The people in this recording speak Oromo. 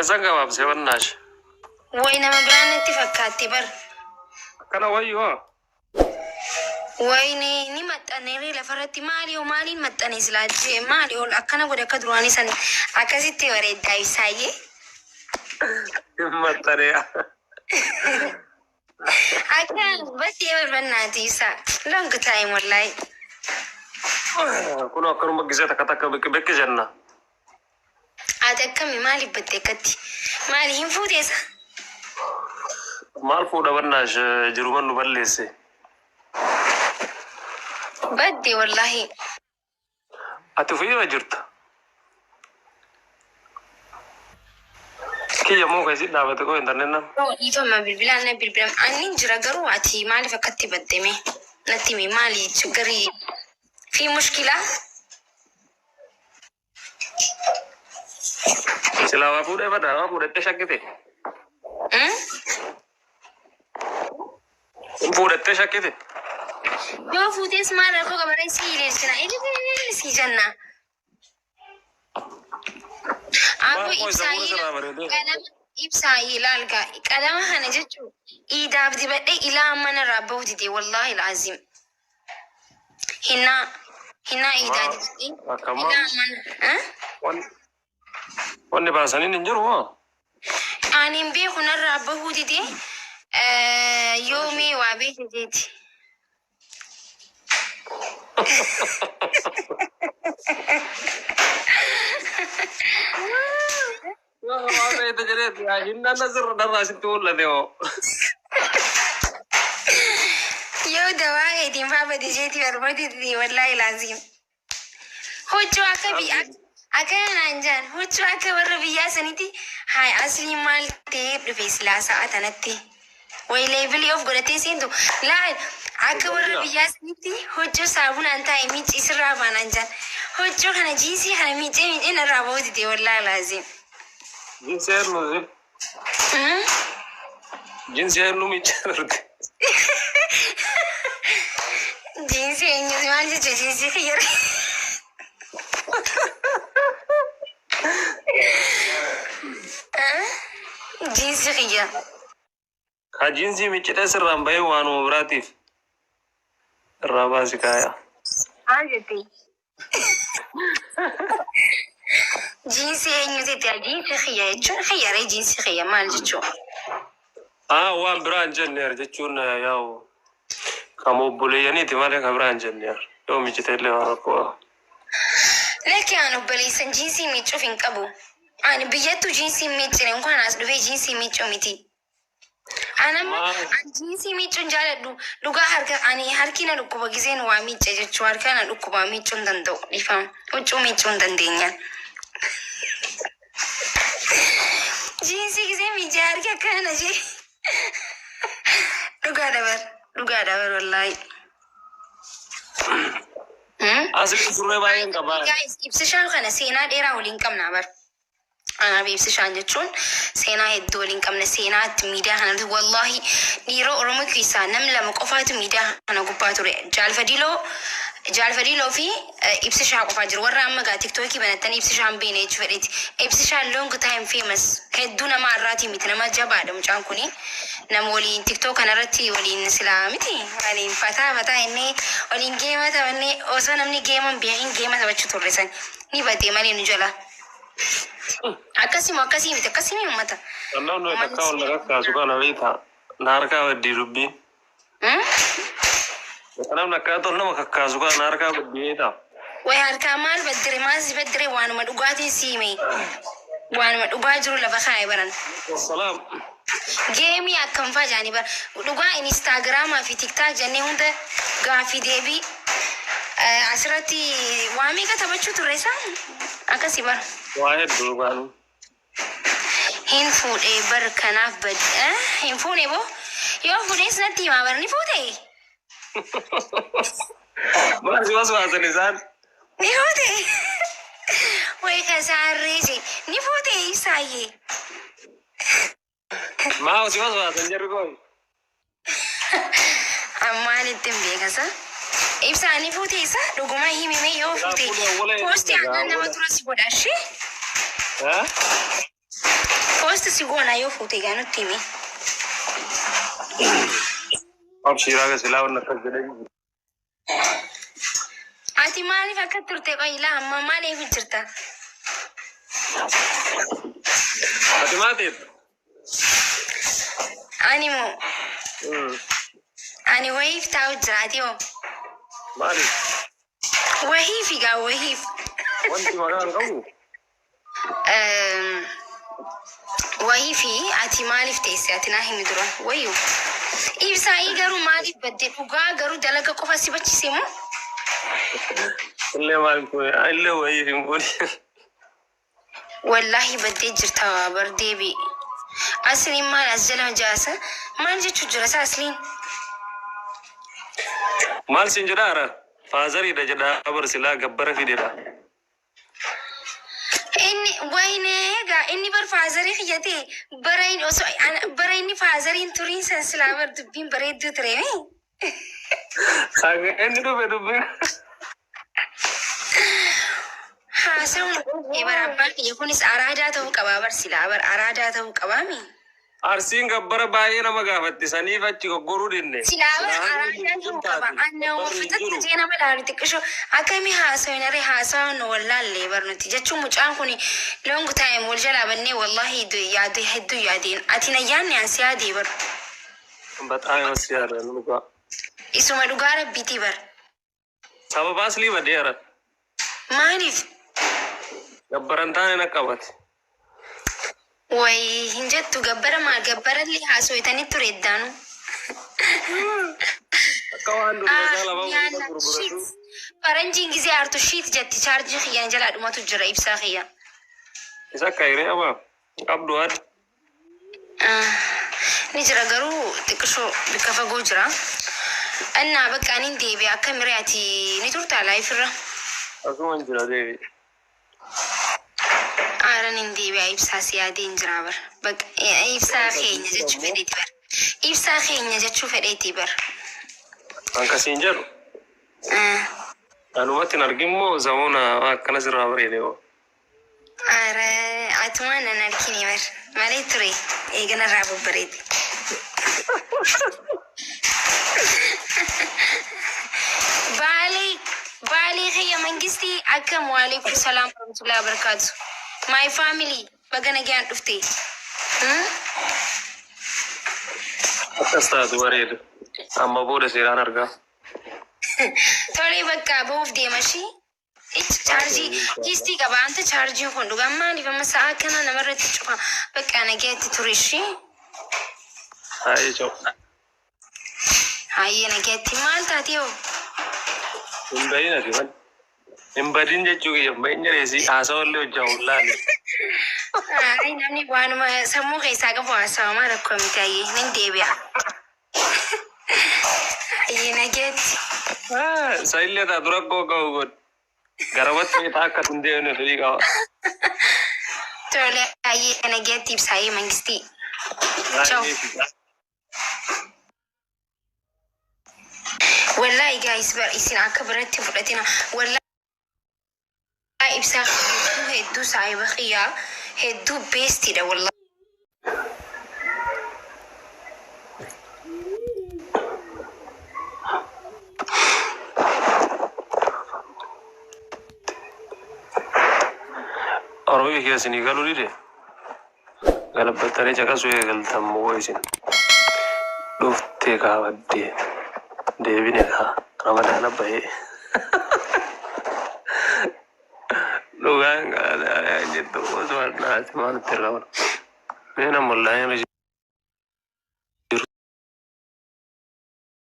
Rifeensan gabaabsee bannaash. Way nama biraan natti fakkaatti bar. Akkana wayyoo. Wayne ni maxxaneeree lafarratti maali hoo maaliin maxxane silaa jee maali ol akkana godhe akka duraanii san akkasitti bareeddaa ibsaayyee. Hin maxxanee. Akka baddee barbannaati ibsaa. Long time wallahi. Kun akkanuma gisee takka takka bekke bekke jenna. Ati akkami maaliif badde akkatti? Maali hin fuuteessa? Maal fuudha bannaash jiruman nu balleesse. Badde wallahi. Ati ofirra jirta. Kiyya moo keessi dhaabate koo internet nam. Yoo dhiifama bilbilaan na bilbilam. Ani hin jira garuu ati maaliif akkatti badde mee? Natti himi maali garii fi mushkilaa? Silaa waa fuudhee bada waa fuudhattee shakkite. Hin fuudhattee shakkite. Yoo fuutees maal rakkoo qabaree si ililchina ilililil si jenna. Maal Abbo koo isa ibsaa fuula sirraa bareedee. qalama ibsaa ilaal gaa qalama kana jechuun iidaaf dibadhee ilaa amma narraa bahu dide wallaahi laazim. Hinnaa hinnaa iidaa Maa dibadhee akkamaa ilaa amma na. wanni baasaniin hin jiru moo? Ani hin beeku narraa bahuu dide yoo mee waa beekte jeeti. Waa beekte jedheeti hinnaan asirra narraa sitti mul'ate moo? Yoo dawaa keetiin faa bade jeeti barbaade dide wallaahi laazim. Huccuu akka biyya akkana naan jaan huccuu akka warra biyyaa sanitti haay aslii maal ta'eef dhufe silaa sa'a tanatti. Way leevilii of godhatee seentu laal akka warra biyyaa sanitti huccuu saabunaan taa'e miicci sirraa baanaan jaan. Huccuu kana jiinsii kana miicee miicee narraa bahuu dide wallaahi laazim. Jinsii eenyu zil? Jinsii eenyu miichaa turte? Jiinsii eenyuti maal jechuudha jiinsii kiyyara. Jiinsii kiyya. Ka jinsii miccitee sirraan bahee waanuma biraatiif irraa baasi kaaya. Maal jettee? Jiinsii eenyuti itti jiinsii kiyya jechuun kiyyaree jiinsii kiyya maal jechuudha? Ah waan biraa hin jenneer jechuun yaa'u kan obboleeyyaniiti malee kan biraa hin jenneer. Yoo miccitee illee waan rakkoo. Lakki aan obboleessan jiinsii miiccuuf hin qabu. Ani biyyattuu jiinsii hin miiccine inkaan as dhufee jiinsii miiccuu miti. An amma Maal? an jiinsii miiccuu hin jaaladhu. Dhugaa harka ani harki na dhukkuba giseen waa miicce jechuu harka na dhukkuba miiccuu hin danda'u dhiifama. Huccuu miiccuu hin dandeenyaan. Jiinsii gisee miiccee harki akkana na jee. Dhugaa dabar dhugaa dabar wallaahi. Asli surree baay'een qaba. Guys, ibsishaan kana seenaa dheeraa waliin qabna bar. Anaaf ibsishaan jechuun seenaa hedduu waliin qabna. Seenaa itti miidiyaa kana wallahi dhiira Oromoo keessaa nam lama qofaatu miidiyaa kana gubbaa ture. Jaalfadiloo Jaalfadiloo fi ibsishaa qofaa jiru. Warra amma gaa tiktookii banattanii ibsishaan beene jechuu fedheeti. Ibsishaan long time famous hedduu nama har'aatii miti nama jabaadha mucaan kuni. Nama waliin tiktook kanarratti waliin silaa miti waliin fataa fataa innee waliin geema taphannee osoo namni geema hin beekin geema taphachuu turre san ni badee malee nu jala. Akkasuma akkasii miti akkasii uummata. Kan namni takka ol na kakkaasu kana beektaa. Na harkaa baddii dubbiin. Kan namni akka ol nama kakkaasu kana na harkaa baddii beektaa. Way harkaa maal baddire maal si baddire waanuma dhugaatiin siime waanuma dhugaa jiru lafa kaa'e baran. Wassalaam. Geemii akkam faa jaanii bara dhugaa inistaagiraamaa fi tiktaak jennee hunda gaaffii deebii asirratti waa meeqa taphachuu turre isaan akkasii bara. Waa hedduu dhugaan. Hin fuudhee bar kanaaf bad hin fuune boo yoo fuudhees natti himaa bar ni fuute. Maal si waswaasan isaan? Ni fuute. Way kasaarree je ni fuute ibsaayyee. Maa si waswaasan jarri koo? Ammaan ittiin beekasa. Ibsaa ni fuute isa dhuguma himime yoo Silaa fuute fuudhee awwala poosti hedduu aannan nama awwala. tura si godha ishee. Haa? Poost si goona yoo fuute egaa nutti himi. Abshiiraa gasilaa wanna akkas jedhee. Ati maaliif akka turte qoyilaa amma maaliif jirta? Ati maatiif? Ani moo ani wayiif taa'u jira ati hoo? Maaliif? Wahiif egaa wahiif. Wanti maqaa hin qabu? Wahiifi ati maaliif teesse ati naa himi dura wayyu. Ibsaayii garuu maaliif badde dhugaa garuu dalaga qofa si bachise moo? Illee maal kun illee wayiif hin fuune. Wallaahi baddee jirta bar deebi. Asliin maal as jala jaasa maal jechuu jira sa asliin? Maal siin jedhaa ara? Faazariidha jedhaa bar silaa gabbara fidedha. Inni wayne egaa inni bar faazarii kiyyate bara inni osoo bara inni faazariin turiin san silaa bar dubbiin bareedduu ture. Sanga inni dhufe dubbiin. Haasawuun bara abbaan kiyya kunis araadaa ta'uu qabaa bar silaa bar araadaa ta'uu qabaami. Arsiin gabbara baay'ee nama gaafatti saniif achi goggoruu dinne. Silaa bar araadaa ta'uu qaba. Anna fixatti jee nama laalu xiqqisho akkamii haasawin aree haasawaan nu wallaallee bar nuti jechuun mucaan kun long time wal jalaa bannee wallahi yaadee hedduu yaadeen ati na yaadne an si yaadee bar. Baxaayoo si yaadan dhugaa. Isuma dhugaa rabbiitii bar. Sababa aslii badee ara. Maaliif? Gabbaran taane na qabate. Wayi hin jettu gabbara maal gabbarallee haasawitanii ture eddaanu. Akka waan durbasaa lama waliin gurguratu. Faranjiin gisee aartu shiit jetti chaarjii kiyyaan jalaa dhumatu jira ibsaa kiyya. Isa akka hiree abaa qabdu haadha. Ni jira garuu xiqqishoo bikka fagoo jira. Innaa bakka ani deebi'a akka miree ati ni turtaa live irra. Asuma hin jira deebi. Aaran hin deebi'a ibsaa si yaadee hin jira bar. Bakka ibsaa keenya jechuu fedheeti bar. Ibsaa keenya jechuu fedheeti bar. Akkasiin jedhu. Anumatti hin argin moo zamuuna akkana sirraa bareede hoo. Aara atumaan nan argine bar. Malee ture eegana irraa babbareede. Baalee baalee kiyya mangistii akkam waalaikum salaam warahmatullahi wabarakatuh. My family baga nagaan dhufte. Akkas taatu bareedu. Amma booda seeraan argaa. Tolee bakka bahuuf deema ishii. Ich chaarjii kiistii qaba anta chaarjiin kun dhugaan maaliif amma sa'a kana namarratti cufa bakka nagaatti ture ishii. Haa jechuun. Hayyee nagaatti maal taate hoo? Hin bahin ati mal. Hin badin jechuu kiyya hin bahin jedheesi haasawallee hojjaa wallaale. Ay namni waanuma sammuu keessaa qabu haasawamaa rakkoo miti hayyee nan deebi'a. Hayyee nagaatti. Isa illee taa dura koo ga'u godhu. Garamatti meetaa akka hin deemne fedhii qaba. Tole hayyee nagaatti ibsaayee mangistii. Ciao. Wallahi guys bar isin akka biratti fudhatina. Wallahi ibsaa hedduu hedduu saahiba kiyyaa hedduu beestiidha wallahi. Oromoo keessa isinii galuu dide. Galabbattanii caqasuu eegaltan moo isin dhuftee kaabaddee deebine kaa ramadaana bahee. Dhugaan jettu osoo naati maal itti irraa. Mee nama wallaahi.